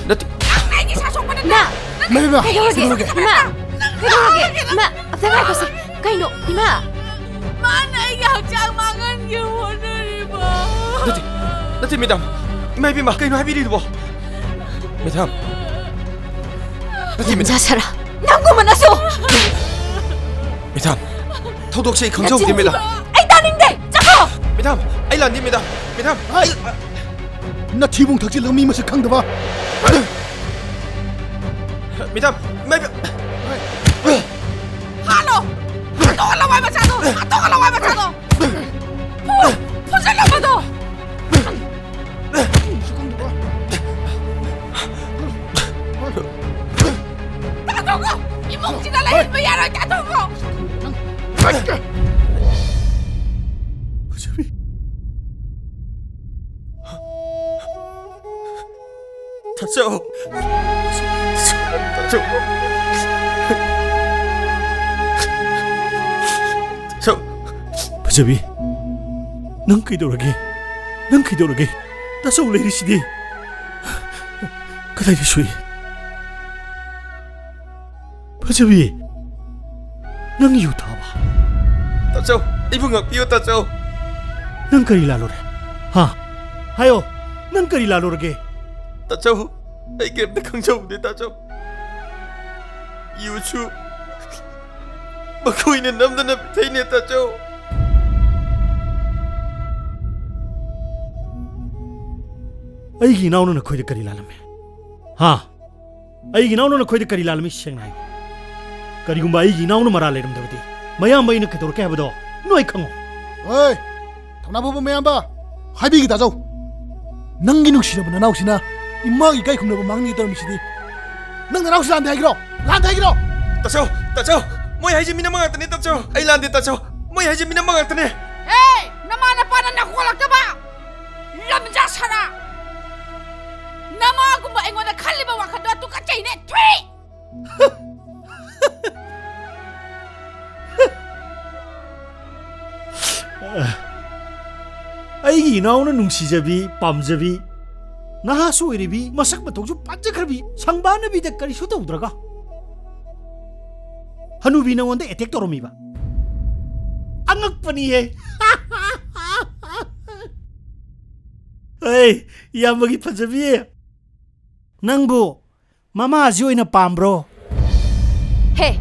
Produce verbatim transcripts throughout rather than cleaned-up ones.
ꯅꯠꯇꯦ꯫ ꯅꯪꯅ ꯑꯩꯒꯤ ꯏꯁꯥ ꯁꯣꯛꯄ ꯅꯠꯇ꯭ꯔꯥ? ꯏꯃꯥ! ꯅꯪ ꯀꯩꯗꯧꯔꯒꯦ? ꯀꯩꯗꯧꯔꯒꯦ? ꯏꯃꯥ! ꯀꯩꯗꯧꯔꯒꯦ? ꯏꯃꯥ! ꯑꯝꯇ ꯉꯥꯏꯈꯣꯁꯦ꯫ ꯀꯩꯅꯣ? ꯏꯃꯥ! ꯃꯥꯅ ꯑꯩꯒꯤ ꯍꯛꯆꯥꯡ ꯃꯥꯡꯍꯟꯒꯦ ꯍꯣꯠꯅꯔꯤꯕ꯫ ꯅꯠꯇꯦ, ꯅꯠꯇꯦ, ꯃꯦꯗꯥꯝ꯫ ꯏꯃꯥ ꯏꯕꯦꯝꯃ, ꯀꯩꯅꯣ ꯍꯥꯏꯕꯤꯔꯤꯗꯨꯕꯣ? ꯃꯦꯗꯥꯝ꯫ ꯅꯠꯇꯦ, ꯃꯦꯗꯥꯝ꯫ ꯂꯝꯖꯥ ꯁꯔꯥ! ꯅꯪꯒꯨꯝꯕꯅꯁꯨ! ꯃꯦꯗꯥꯝ, ꯊꯧꯗꯣꯛꯁꯦ ꯑꯩ ꯈꯪꯖꯍꯧꯗꯦ, ꯃꯦꯗꯥꯝ꯫ ꯅꯆꯤꯟ ꯊꯤꯕ! ꯑꯩ ꯇꯥꯅꯤꯡꯗꯦ! ꯆꯠꯈ꯭ꯔꯣ! ꯃꯦꯗꯥꯝ, ꯑꯩ ꯂꯥꯟꯗꯦ, ꯃꯦꯗꯥꯝ꯫ ꯃꯦꯗꯥꯝ, ꯑꯩ ꯅꯊꯤꯕꯣꯡ ꯊꯛꯆꯤꯜꯂꯒ ꯃꯤ ꯃꯁꯛ ꯈꯪꯗꯕ꯫ Madam, madam. ꯍꯥꯠꯂꯣ! ꯍꯥꯠꯇꯣꯛꯑꯣ, ꯂꯋꯥꯏ ꯃꯆꯥꯗꯣ! ꯍꯥꯠꯇꯣꯛꯑꯣ, ꯂꯋꯥꯏ ꯃꯆꯥꯗꯣ! ꯐꯨ! ꯐꯨꯖꯜꯂꯣ ꯃꯗꯣ! ꯇꯥꯟꯊꯣꯛꯈꯣ! ꯏꯃꯨꯡꯁꯤꯗ ꯂꯩꯍꯟꯕ ꯌꯥꯔꯣꯏ! ꯇꯥꯟꯊꯣꯛꯈꯣ! ꯐꯖꯕꯤ꯫ ꯇꯥꯆꯧ꯫ ꯇꯥꯆꯧ꯫ ꯇꯥꯆꯧ꯫ ꯐꯖꯕꯤ, ꯅꯪ ꯀꯩꯗꯧꯔꯒꯦ? ꯅꯪ ꯀꯩꯗꯧꯔꯒꯦ? ꯇꯥꯆꯧ ꯂꯩꯔꯤꯁꯤꯗꯤ꯫ ꯀꯗꯥꯏꯗ ꯁꯣꯛꯏ? ꯐꯖꯕꯤ, ꯅꯪ ꯌꯨ ꯊꯛꯑꯕ? ꯇꯥꯆꯧ, ꯑꯩꯕꯨ ꯉꯥꯛꯄꯤꯌꯨ, ꯇꯥꯆꯧ꯫ ꯅꯪ ꯀꯔꯤ ꯂꯥꯜꯂꯨꯔꯦ? ꯍꯥ? ꯍꯥꯏꯌꯣ, ꯅꯪ ꯀꯔꯤ ꯂꯥꯜꯂꯨꯔꯒꯦ? ꯇꯥꯆꯧ, ꯑꯩ ꯀꯔꯤꯝꯇ ꯈꯪꯖꯍꯧꯗꯦ, ꯇꯥꯆꯧ꯫ ꯌꯨꯁꯨ ꯃꯈꯣꯏꯅ ꯅꯝꯗꯅ ꯄꯤꯊꯛꯏꯅꯦ, ꯇꯥꯆꯧ꯫ ꯑꯩꯒꯤ ꯏꯅꯥꯎꯅ ꯅꯈꯣꯏꯗ ꯀꯔꯤ ꯂꯥꯜꯂꯝꯃꯦ? ꯍꯥ? ꯑꯩꯒꯤ ꯏꯅꯥꯎꯅ ꯅꯈꯣꯏꯗ ꯀꯔꯤ ꯂꯥꯜꯂꯝꯃꯤ, ꯁꯦꯡꯅ ꯍꯥꯏꯌꯨ꯫ ꯀꯔꯤꯒꯨꯝꯕ ꯑꯩꯒꯤ ꯏꯅꯥꯎꯅ ꯃꯔꯥꯜ ꯂꯩꯔꯝꯗ꯭ꯔꯕꯗꯤ, ꯃꯌꯥꯝꯕ ꯑꯩꯅ ꯀꯩꯗꯧꯔꯛꯀꯦ ꯍꯥꯏꯕꯗꯣ ꯅꯣꯏ ꯈꯪꯉꯣ꯫ ꯍꯣꯏ, ꯊꯧꯅꯥ ꯐꯕ ꯃꯌꯥꯝꯕ, ꯍꯥꯏꯕꯤꯒꯦ ꯇꯥꯖꯧ꯫ ꯅꯪꯒꯤ ꯅꯨꯡꯁꯤꯔꯕ ꯅꯅꯥꯎꯁꯤꯅ ꯏꯃꯥꯒꯤ ꯏꯀꯥꯏ ꯈꯨꯝꯅꯕ ꯃꯥꯡꯅꯤ ꯇꯧꯔꯝꯃꯤꯁꯤꯗꯤ꯫ ꯅꯪ ꯅꯅꯥꯎꯁꯤ ꯂꯥꯟꯗꯦ ꯍꯥꯏꯒꯤꯔꯣ? ꯂꯥꯟꯗꯦ ꯍꯥꯏꯒꯤꯔꯣ? ꯇꯥꯆꯧ, ꯇꯥꯆꯧ, ꯃꯣꯏ ꯍꯥꯏꯁꯦ ꯃꯤꯅꯝꯕ ꯉꯥꯛꯇꯅꯦ, ꯇꯥꯆꯧ꯫ ꯑꯩ ꯂꯥꯟꯗꯦ, ꯇꯥꯆꯧ꯫ ꯃꯣꯏ ꯍꯥꯏꯁꯦ ꯃꯤꯅꯝꯕ ꯉꯥꯛꯇꯅꯦ꯫ ꯍꯦ! ꯅꯃꯥ ꯅꯄꯥꯅ ꯅꯥꯀꯣꯛꯂꯛꯇꯕ! ꯂꯝꯖꯥ ꯁꯔꯥ! ꯅꯃꯥꯒꯨꯝꯕ ꯑꯩꯉꯣꯟꯗ ꯈꯜꯂꯤꯕ ꯋꯥꯈꯜꯗꯣ ꯇꯨꯀꯠꯆꯩꯅꯦ, ꯊꯨꯏ! ꯑꯩꯒꯤ ꯏꯅꯥꯎꯅ ꯅꯨꯡꯁꯤꯖꯕꯤ, ꯄꯥꯝꯖꯕꯤ, ꯅꯍꯥꯁꯨ ꯑꯣꯏꯔꯤꯕꯤ, ꯃꯁꯛ ꯃꯇꯧꯁꯨ ꯄꯥꯖꯈ꯭ꯔꯕꯤ, ꯁꯪꯕꯥꯅꯕꯤꯗ ꯀꯔꯤꯁꯨ ꯇꯧꯗ꯭ꯔꯒ ꯍꯅꯨꯕꯤ ꯅꯉꯣꯟꯗ ꯑꯦꯇꯦꯛ ꯇꯧꯔꯝꯃꯤꯕ? ꯑꯉꯛꯄꯅꯤꯍꯦ꯫ ꯑꯩ ꯏꯌꯥꯝꯕꯒꯤ ꯐꯖꯕꯤ, ꯅꯪꯕꯨ ꯃꯃꯥꯁꯤ ꯑꯣꯏꯅ ꯄꯥꯝꯕ꯭ꯔꯣ? ꯍꯦ,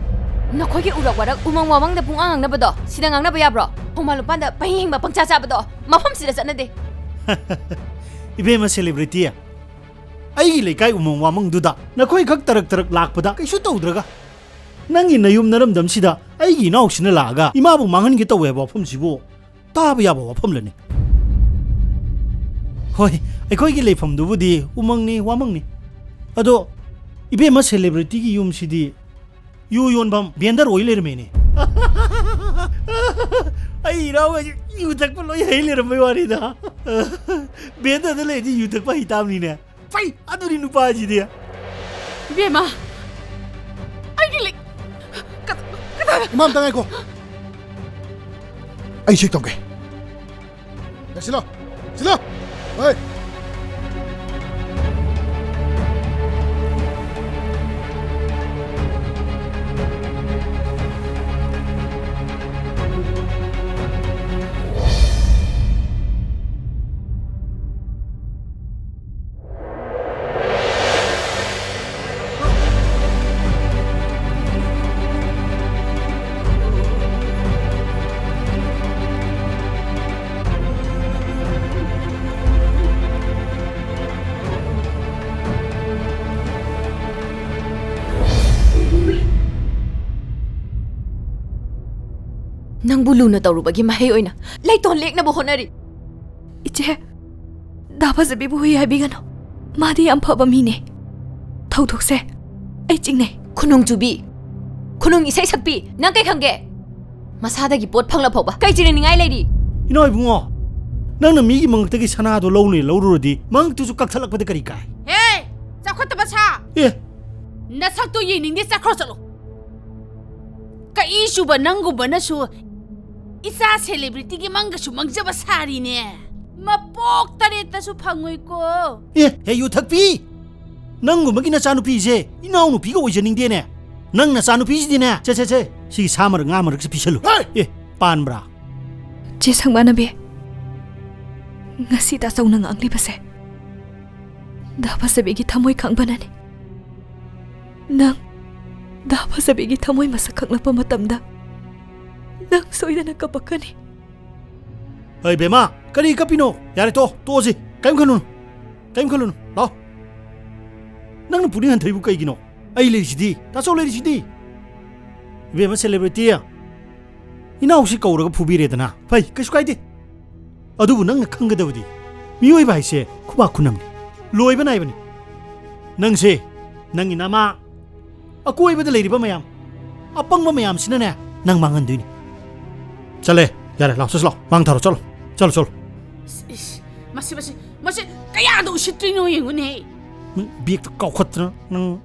ꯅꯈꯣꯏꯒꯤ ꯎꯔꯛ ꯋꯥꯔꯛ ꯎꯃꯪ ꯋꯥꯃꯪꯗ ꯄꯨꯡꯉꯥꯡ ꯉꯥꯡꯅꯕꯗꯣ ꯁꯤꯗ ꯉꯥꯡꯅꯕ ꯌꯥꯕ꯭ꯔꯣ? ꯈꯣꯡꯕꯥꯟ ꯂꯨꯄꯥꯟꯗ ꯄꯍꯤꯡ ꯍꯤꯡꯕ ꯄꯪꯆꯥ ꯆꯥꯕꯗꯣ ꯃꯐꯝꯁꯤꯗ ꯆꯠꯅꯗꯦ꯫ ꯏꯕꯦꯝꯃ ꯁꯦꯂꯦꯕ꯭ꯔꯤꯇꯤ, ꯑꯩꯒꯤ ꯂꯩꯀꯥꯏ ꯎꯃꯪ ꯋꯥꯃꯪꯗꯨꯗ ꯅꯈꯣꯏ ꯈꯛ ꯇꯔꯛ ꯇꯔꯛ ꯂꯥꯛꯄꯗ ꯀꯩꯁꯨ ꯇꯧꯗ꯭ꯔꯒ, ꯅꯪꯒꯤ ꯅꯌꯨꯝ ꯅꯔꯝꯗꯝꯁꯤꯗ ꯑꯩꯒꯤ ꯏꯅꯥꯎꯁꯤꯅ ꯂꯥꯛꯑꯒ ꯏꯃꯥꯕꯨ ꯃꯥꯡꯍꯟꯒꯦ ꯇꯧꯋꯦ ꯍꯥꯏꯕ ꯋꯥꯐꯝꯁꯤꯕꯨ ꯇꯥꯕ ꯌꯥꯕ ꯋꯥꯐꯝꯂꯅꯤ? ꯍꯣꯏ, ꯑꯩꯈꯣꯏꯒꯤ ꯂꯩꯐꯝꯗꯨꯕꯨꯗꯤ ꯎꯃꯪꯅꯤ, ꯋꯥꯃꯪꯅꯤ꯫ ꯑꯗꯣ ꯏꯕꯦꯝꯃ ꯁꯦꯂꯦꯕ꯭ꯔꯤꯇꯤꯒꯤ ꯌꯨꯝꯁꯤꯗꯤ ꯌꯨ ꯌꯣꯟꯐꯝ ꯚꯦꯟꯗꯔ ꯑꯣꯏ ꯂꯩꯔꯝꯃꯦꯅꯦ꯫ ꯑꯩ ꯏꯅꯥꯎꯈꯩꯁꯦ ꯌꯨ ꯊꯛꯄ ꯂꯣꯏ ꯍꯩ ꯂꯩꯔꯝꯕꯩ ꯋꯥꯅꯤꯗ꯫ ꯚꯦꯟꯗꯔꯗ ꯂꯩꯔꯗꯤ ꯌꯨ ꯊꯛꯄ ꯍꯩ ꯇꯥꯕꯅꯤꯅꯦ꯫ ꯐꯩ, ꯑꯗꯨꯅꯤ ꯅꯨꯄꯥꯁꯤꯗꯤ꯫ ꯏꯕꯦꯝꯃ, ꯑꯩꯒꯤ ꯂꯤꯛ-, ꯀ-, ꯀꯗꯥꯏꯗ? ꯏꯃꯥ, ꯑꯝꯇ ꯉꯥꯏꯈꯣ꯫ ꯑꯩ ꯆꯦꯛ ꯇꯧꯒꯦ꯫ ꯌꯥ, ꯁꯤꯂꯣ, ꯁꯤꯂꯣ꯫ ꯍꯣꯏ꯫ ꯅꯪꯕꯨ ꯂꯨꯅ ꯇꯧꯔꯨꯕꯒꯤ ꯃꯍꯩ ꯑꯣꯏꯅ ꯂꯩꯇꯣꯟ ꯂꯦꯛꯅꯕ ꯍꯣꯠꯅꯔꯤ꯫ ꯏꯆꯦ, ꯗꯥ ꯐꯖꯕꯤꯕꯨ ꯍꯨꯏ ꯍꯥꯏꯕꯤꯒꯅꯨ꯫ ꯃꯥꯗꯤ ꯌꯥꯝ ꯐꯕ ꯃꯤꯅꯦ꯫ ꯊꯧꯗꯣꯛꯁꯦ ꯑꯩ ꯆꯤꯡꯅꯩ꯫ ꯈꯨꯅꯨꯡ ꯆꯨꯕꯤ, ꯈꯨꯅꯨꯡ ꯏꯁꯩ ꯁꯛꯄꯤ, ꯅꯪ ꯀꯩ ꯈꯪꯒꯦ? ꯃꯁꯥꯗꯒꯤ ꯄꯣꯠ ꯐꯪꯂ ꯐꯥꯎꯕ ꯀꯩ ꯆꯤꯡꯅꯅꯤꯡꯉꯥꯏ ꯂꯩꯔꯤ? ꯏꯅꯥꯎ ꯏꯕꯨꯡꯉꯣ, ꯅꯪꯅ ꯃꯤꯒꯤ ꯃꯉꯛꯇꯒꯤ ꯁꯅꯥꯗꯣ ꯂꯧꯅꯦ ꯂꯧꯔꯨꯔꯗꯤ ꯃꯉꯛꯇꯨꯁꯨ ꯀꯛꯊꯠꯂꯛꯄꯗ ꯀꯔꯤ ꯀꯥꯏ? ꯍꯦ! ꯆꯥꯎꯈꯠꯇꯕ ꯁꯥ! ꯑꯦ! ꯅꯁꯛꯇꯣ ꯌꯦꯡꯅꯤꯡꯗꯦ, ꯆꯠꯈ꯭ꯔꯣ ꯆꯠꯂꯣ꯫ ꯀꯛꯏ ꯆꯨꯕ ꯅꯪꯒꯨꯝꯕꯅꯁꯨ ꯏꯆꯥ ꯁꯦꯂꯦꯕ꯭ꯔꯤꯇꯤꯒꯤ ꯃꯪꯒꯁꯨ ꯃꯪꯖꯕ ꯁꯥꯔꯤꯅꯦ꯫ ꯃꯄꯣꯛ ꯇꯔꯦꯠꯇꯁꯨ ꯐꯪꯉꯣꯏꯀꯣ꯫ ꯑꯦ, ꯍꯦ, ꯌꯨ ꯊꯛꯄꯤ! ꯅꯪꯒꯨꯝꯕꯒꯤ ꯅꯆꯥꯅꯨꯄꯤꯁꯦ ꯏꯅꯥꯎꯅꯨꯄꯤꯒ ꯑꯣꯏꯖꯅꯤꯡꯗꯦꯅꯦ꯫ ꯅꯪ ꯅꯆꯥꯅꯨꯄꯤꯁꯤꯗꯤꯅꯦ, ꯁꯦ, ꯁꯦ, ꯁꯦ, ꯁꯤꯒꯤ ꯁꯥ ꯃꯔꯛ, ꯉꯥ ꯃꯔꯛꯁꯦ ꯄꯤꯁꯜꯂꯨ꯫ ꯍꯦ! ꯑꯦ, ꯄꯥꯟꯕ꯭ꯔꯥ? ꯆꯦ ꯁꯪꯕꯥꯅꯕꯤ, ꯉꯁꯤ ꯇꯥꯆꯧꯅ ꯉꯥꯡꯂꯤꯕꯁꯦ ꯗꯥ ꯐꯖꯕꯤꯒꯤ ꯊꯃꯣꯏ ꯈꯪꯕꯅꯅꯤ꯫ ꯅꯪ ꯗꯥ ꯐꯖꯕꯤꯒꯤ ꯊꯃꯣꯏ ꯃꯁꯛ ꯈꯪꯂꯛꯄ ꯃꯇꯝꯗ ꯅꯪ ꯁꯣꯏꯗꯅ ꯀꯞꯄꯛꯀꯅꯤ꯫ ꯍꯩ ꯕꯦꯝꯃ, ꯀꯔꯤ ꯀꯞꯄꯤꯅꯣ? ꯌꯥꯔꯦ, ꯇꯣꯛꯑꯣ, ꯇꯣꯛꯑꯁꯤ꯫ ꯀꯔꯤꯝ ꯈꯜꯂꯨꯅꯨ, ꯀꯔꯤꯝ ꯈꯜꯂꯨꯅꯨ꯫ ꯂꯥꯛꯑꯣ꯫ ꯅꯪꯅ ꯄꯨꯛꯅꯤꯡ ꯍꯟꯊꯩꯕꯨ ꯀꯩꯒꯤꯅꯣ? ꯑꯩ ꯂꯩꯔꯤꯁꯤꯗꯤ, ꯇꯥꯆꯧ ꯂꯩꯔꯤꯁꯤꯗꯤ꯫ ꯏꯕꯦꯝꯃ celebrity, ꯏꯅꯥꯎꯁꯤ ꯀꯧꯔꯒ ꯐꯨꯕꯤꯔꯦꯗꯅ꯫ ꯐꯩ, ꯀꯩꯁꯨ ꯀꯥꯏꯗꯦ꯫ ꯑꯗꯨꯕꯨ ꯅꯪꯅ ꯈꯪꯒꯗꯕꯗꯤ, ꯃꯤꯑꯣꯏꯕ ꯍꯥꯏꯁꯦ ꯈꯨꯕꯥꯛ ꯈꯨꯅꯝꯅꯤ, ꯂꯣꯏꯕ ꯅꯥꯏꯕꯅꯤ꯫ ꯅꯪꯁꯦ, ꯅꯪꯒꯤ ꯅꯃꯥ, ꯑꯀꯣꯏꯕꯗ ꯂꯩꯔꯤꯕ ꯃꯌꯥꯝ, ꯑꯄꯪꯕ ꯃꯌꯥꯝꯁꯤꯅꯅꯦ, ꯅꯪ ꯃꯥꯡꯍꯟꯗꯣꯏꯅꯤ꯫ ꯆꯠꯂꯦ, ꯌꯥꯔꯦ, ꯂꯥꯎ, ꯆꯠꯁꯤ ꯂꯥꯎ, ꯃꯥꯡ ꯊꯥꯔꯣ, ꯆꯠꯂꯣ, ꯆꯠꯂꯣ, ꯆꯠꯂꯣ꯫ ꯏꯁ, ꯏꯁ, ꯃꯁꯤ, ꯃꯁꯤ, ꯃꯁꯤ ꯀꯌꯥꯗ ꯎꯁꯤꯠꯇ꯭ꯔꯤꯅꯣ ꯌꯦꯡꯉꯨꯅꯦ꯫ ꯅꯪ ꯕꯦꯒꯇ ꯀꯥꯎꯈꯠꯇꯅ ꯅꯪ꯫